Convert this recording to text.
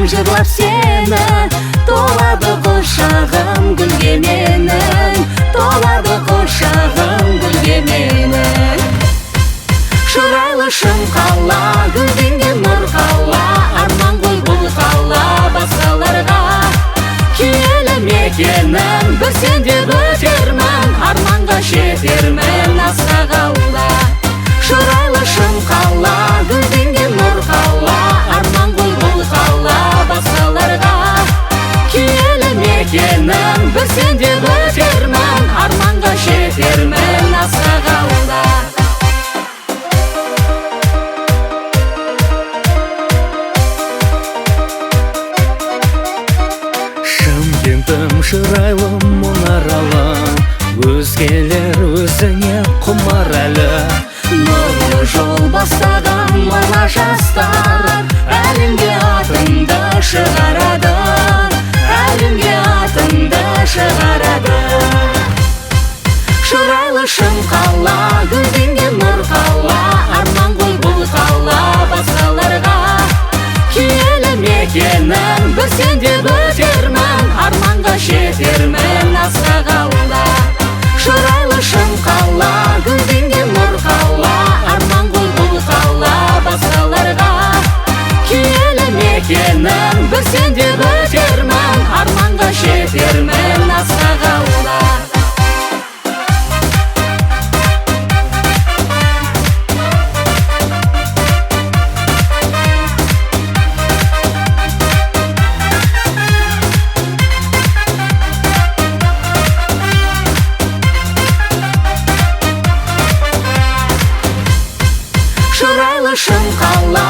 Жаным жырлап сені, толады құшағым гүлге менің, толады құшағым гүлге менің. Шырайлы шым қала, гүлденген нұр қала, арман ғой бұл қала басқаларға. Киелі мекенім, бір сен деп өтермін, арманға жетермін асқақ алда. Шырайлы шым қала, гүлденген нұр қала, арман ғой бұл қала басқаларға. Киелі мекенім, бір сен деп өтермін, арманға жетермін асқақ алда. Шымкентім шырайлы мұнаралы, өзгелер өзіңе құмар әлі. Нұрлы жол бастаған мына жастар, әлемге атыңды шығарады, әлемге атыңды шығарады. Шырайлы шым қала, гүлденген нұр қала, арман ғой бұл қала басқаларға. Киелі мекенім, бір сен деп өтермін, арманға жетермін асқақ алда. Шырайлы шым қала, гүлденген нұр қала, арман ғой бұл қала басқаларға. Киелі мекенім, бір сен деп өтермін, арманға жетермін асқақ алда. Шырайлы шым қала,